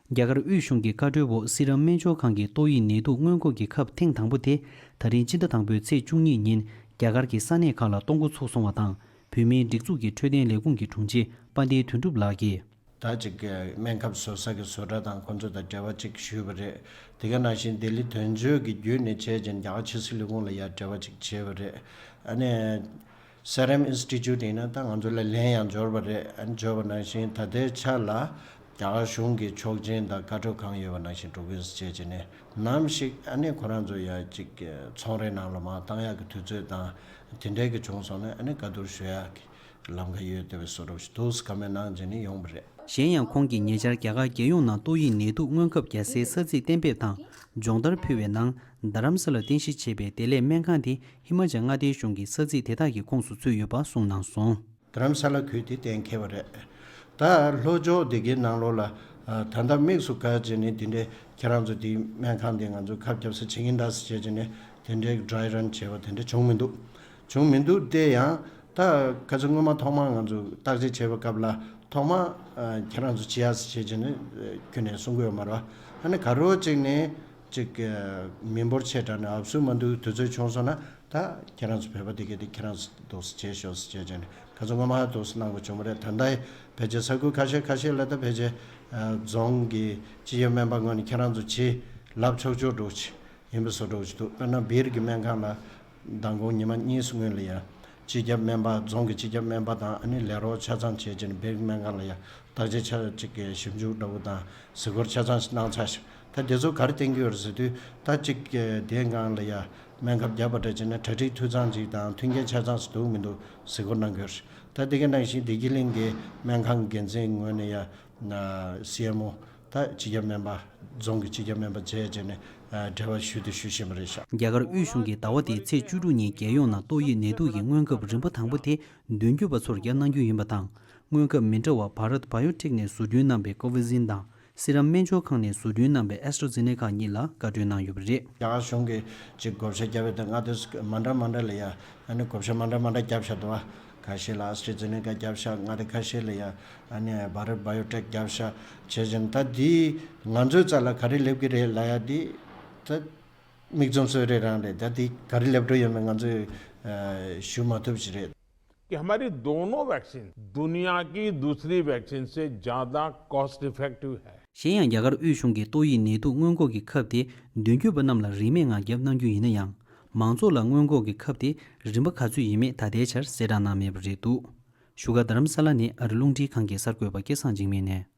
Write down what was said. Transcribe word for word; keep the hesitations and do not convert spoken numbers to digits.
རྒྱ་གར་དབུས་གཞུང་གི་བཀའ་འཁྲོལ་འོག་སི་རམ་སྨན་སྦྱོར་ཁང་གི་ཏོག་དབྱིབས་ནད་དུག་སྔོན་འགོག་གི་ཁབ་ཐེངས་དང་པོ་དེ་ད་རིང་སྤྱི་ཟླ་དང་པོའི་ཚེས་བཅུ་གཉིས་ཉིན་རྒྱ་གར་གྱི་ས་གནས་ཁག་ལ་གཏོང་འགོ་ཚུགས་སོང་བ་དང་། བོད་མིའི་སྒྲིག་འཛུགས་ཀྱི་འཕྲོད་བསྟེན་ལས་ཁུངས་ཀྱི་དྲུང་ཆེ་དཔལ་ལྡན་དོན་གྲུབ་ལགས་ཀྱིས། ད་ཅིག་སྨན་ཁབ་བཟོ་ས་གི་བཟོ་གྲྭ་དང་ཁོང་ཚོ་དང་འབྲེལ་བ་ཅིག་ཞུས་པ་རེད། དེ་ག་ནང་བཞིན་ལྡི་ལི་དོན་གཅོད་ཀྱི་བརྒྱུད་ནས་བྱས་ཅིང་རྒྱ་གར་ཕྱི་སྲིད་ལས་ཁུངས་ལ་ཡང་འབྲེལ་བ་ཅིག་བྱས་པ་རེད། ཨ་ནི། སེ་རམ་ཨིན་སི་ཊི་ཅུཊ་ཡིན་ན་ད་ང་ཚོ་ལ་ལན་ཡང་འབྱོར་བ་རེད། ཨ་ནི་འབྱོར་བ་ནང་བཞིན་ད་ལྟའི་ཆ་ལ་རྒྱ་གར་གཞུང་གི་ཆོག་མཆན་དང་བཀའ་འཁྲོལ་གང་ཡོད་པ་ནང་བཞིན་འགྲོ་གི་ཡིན་ཟེར་བྱས་བྱས་ནས་ནམ་ཞིག་ཨ་ནི་ཁོ་རང་ཚོ་ཡ་གཅིག་ཚོང་རའི་ནང་ལ་མར་བཏང་ཡག་གི་དུས་ཚོད་དང་དེ་འདྲའི་གི་བྱུང་སོང་ན་ཨ་ནི་བཀའ་བསྡུར་ཞུ་ཡག་གི་ལམ་ཁ་ཡོད་བསྡད་པའི་བཟོ་འདྲ་ཞིག་འདུག་བཀའ་མོལ་གནང་བྱས་ནས་ཡོང་བ་རེད། གཞན་ཡང་ཁོང་གིས་ཉེ་ཆར་རྒྱ་གར་རྒྱལ་ཡོངས་ནང་ཏོག་དབྱིབས་ནད་དུག་སྔོན་ཁབ་རྒྱག་སའི་ས་ཚིགས་གཏན་འབེབས་དང་སྦྱོང་བརྡར་ཕུལ་བའི་ནང་། རྡ་རམ་ས་ལར་རྟེན་གཞི་བྱས་པའི་བདེ་ལེགས་སྨན་ཁང་དེ་ཧི་མ་ཅལ་མངའ་སྡེའི་གཞུང་གི་ས་ཚིགས་དེ་དག་གི་ཁོངས་སུ་ཚུད་ཡོད་པ་གསུངས་གནང་སོང་། རྡ་རམ་ས་ལ་ཁུལ་དེ་གཏན་འཁེལ་བ་རེད། ད་ལྷོ་ཕྱོགས་དེ་གའི་ནང་ལོགས་ལ་ད་ལྟ་དམིགས་སུ་བཀར་བྱས་ནས་དེ་འདྲའི་ཁྱེད་རང་ཚོ་དེའི་སྨན་ཁང་དེ་ང་ཚོ་ཁབ་བརྒྱབ་ས་བྱེད་ཀྱིན་འདྲ་ཟེར་བྱས་བྱས་ནས་དེ་འདྲའི་ཌ་རའི་རན་བྱས་པ་དེ་འདྲ་བྱུང་མི་འདུག་བྱུང་མི་འདུག་དེ་ཡང་ད་ཁ་སང་སྔོན་མ་ཐོག་མར་ང་ཚོ་བརྟག་དཔྱད་བྱས་པའི་སྐབས་ལ་ཐོག་མར་ཁྱེད་རང་ཚོ་བྱེད་ཡ་ཟེར་བྱས་བྱས་ནས་ཁྱོན་ནས་གསུང་གི་ཡོད་མ་རེད་བ། ཨ་ནི་ག་རེ་བྱས་ནས། ཅིག་མི་འབོར་ཆེ་དྲགས་ནས་ཨབ་སུ་མ་འདུག་དུས་ཚོད་བྱུང་སོང་ན་ད་ཁྱེད་རང་ཚོ་བོད་པ་དེ་གས་དེ་ཁྱེད་རང་ཚོ་འདུག་སེ་བྱས་ཤོག་ཟེར་བྱས་བྱས་ནས་ཁ་སང་སྔོན་མ་འདུག་སེ་གནང་དགོས་བྱུང་བ་རེད། ད་ལྟ་ཕལ་ཆེར་ས་ཁུལ་ཁ་ཤས་ཁ་ཤས་ལ་ད་ཕལ་ཆེར་རྫོང་གི་སྤྱི་ཁྱབ་སྨན་པ་ངོས་ནས་ཁྱེད་རང་ཚོ་བྱེད་ལབ་ཆོག་ཆོག་འགྲོ་ཆེ་ཡིན་པའི་བཟོ་འདྲ་ཅིག་འདུག་དཔེར་ན་སྦིར་གྱི་སྨན་ཁང་ལ་མདང་དགོང་ཉི་མ་གཉིས་སྔོན་ལ་ཡ་སྤྱི་ཁྱབ་སྨན་པ་རྫོང་གི་སྤྱི་ཁྱབ་སྨན་པ་དང་ཨ་ནི་ལས་རོགས་ཆ་ཚང་བྱས་བྱས་ནས་སྦིར་གྱི་སྨན་ཁང་ལ་ཡ། བརྟག་དཔྱད་ཆ་གཅིག་གི་ཞིབ་འཇུག་འདྲ་བོ་དང་གཟིགས་སྐོར་ཆ་ཚང་ཞིག་གནང་ཚར་ཤག་ད་དེ་ཚོ་ག་རེ་བསྟན་གྱི་ཡོད་རེད་ཟེར་དུས་ད་གཅིག་གི་དེའི་སྒང་ལ་ཡ་སྨན་ཁབ་བརྒྱབ་པ་འདྲ་བྱས་ན་གྲ་སྒྲིག་འཐུས་ཚང་ཅིག་དང་མཐུན་རྐྱེན་ཆ་ཚང་ཞིག་འདུག་མི་འདུག་གཟིགས་སྐོར་གནང་གི་ཡོད་རེད། ད་དེ་ག་ནང་བཞིན་བདེ་སྐྱིད་གླིང་གི་སྨན་ཁང་འགན་འཛིན་ངོས་ནས་ཡ་སི་ཨེམ་ཨོ་ད་སྤྱི་ཁྱབ་སྨན་པ་རྫོང་གི་སྤྱི་ཁྱབ་སྨན་པ་བྱས་བྱས་ནས་འབྲེལ་བ་ཞུས་ཏེ་ཞུ་བཞིན་པ་རེད་ཤག་རྒྱ་གར་དབུས་གཞུང་གིས་ཟླ་བ་འདིའི་ཚེས་བཅུ་དྲུག་ཉིན་རྒྱལ་ཡོངས་ནང་ཏོག་དབྱིབས་ནད་དུག་གི་སྔོན་ཁབ་རིམ་པ་དང་པོ་དེ་མདུན་སྐྱོད་པ་ཚོར་བརྒྱབ་གནང་རྒྱུ་ཡིན་པ་དང་། སྔོན་ཁབ་མི་འདྲ་བ་བྷ་རཏ་བྷ་ཡོ་ཊེག་ནས་བཟོ་སྐྲུན་གནང་བའི་ཀོ་ཝེག་སིན་དང་སི་རམ་སྨན་སྦྱོར་ཁང་ནས་བཟོ་སྐྲུན་གནང་བའི་ཨེ་སི་ཊྲ་ཛེ་ནེ་ཁ་གཉིས་ལ་བཀའ་འཁྲོལ་གནང་ཡོད་པ་རེད། རྒྱ་གར་གཞུང་གིས་ཅིག་བགོ་བཤའ་བརྒྱབ་པའི་སྟེང་མངའ་སྡེ་མ་འདྲ་མ་འདྲ་ལ་ཡ་ཨ་ནི་བགོ་བཤའ་མ་འདྲ་མ་འདྲ་བརྒྱབ་བཞག་འདུག་བ། ཁ་ཤས་ལ་ཨེ་སི་ཊྲ་ཛེ་ནེ་ཁ་བརྒྱབ་བཞག་མངའ་སྡེ་ཁ་ཤས་ལ་ཡ་ཨ་ནི་བྷ་རཏ་བྷ་ཡོ་ཊེག་བརྒྱབ་བཞག་བྱས་ཙང་ད་འདི་ང་ཚོའི་རྩ་ལ་ག་རེ་སླེབས་ཀྱི་རེད་ལབ་ཡ་འདི་ད། མིག་བཙུམ་གསོལ་རས་རང་རེད། ད་དེ་ག་རེ་ལབ་འགྲོ་ཡོད་མེད་ང་ཚོས་ཨ་ཞུ་མ་ཐུབ་ཞིག་རེད། कि हमारी दोनों वैक्सीन दुनिया की दूसरी वैक्सीन से ज्यादा कॉस्ट इफेक्टिव है। གཞན་ཡང་རྒྱ་གར་དབུས་གཞུང་གིས་ཏོག་དབྱིབས་ནད་དུག་སྔོན་འགོག་གི་ཁབ་དེ་མདུན་སྐྱོད་པ་རྣམས་ལ་རིན་མེད་ངང་བརྒྱབ་གནང་རྒྱུ་ཡིན་ན་ཡང་། མང་ཚོགས་ལ་སྔོན་འགོག་གི་ཁབ་དེ་རིན་པ་ག་ཚོད་ཡིན་མེད་ད་ལྟའི་ཆར་གསལ་བསྒྲགས་གནང་མེད་པ་རེད་འདུག་བཞུགས་སྒར་རྡ་རམ་ས་ལ་ནས་ཨ་རི་རླུང་འཕྲིན་ཁང་གི་གསར་འགོད་པ་སྐལ་བཟང་འཇིགས་མེད་ནས།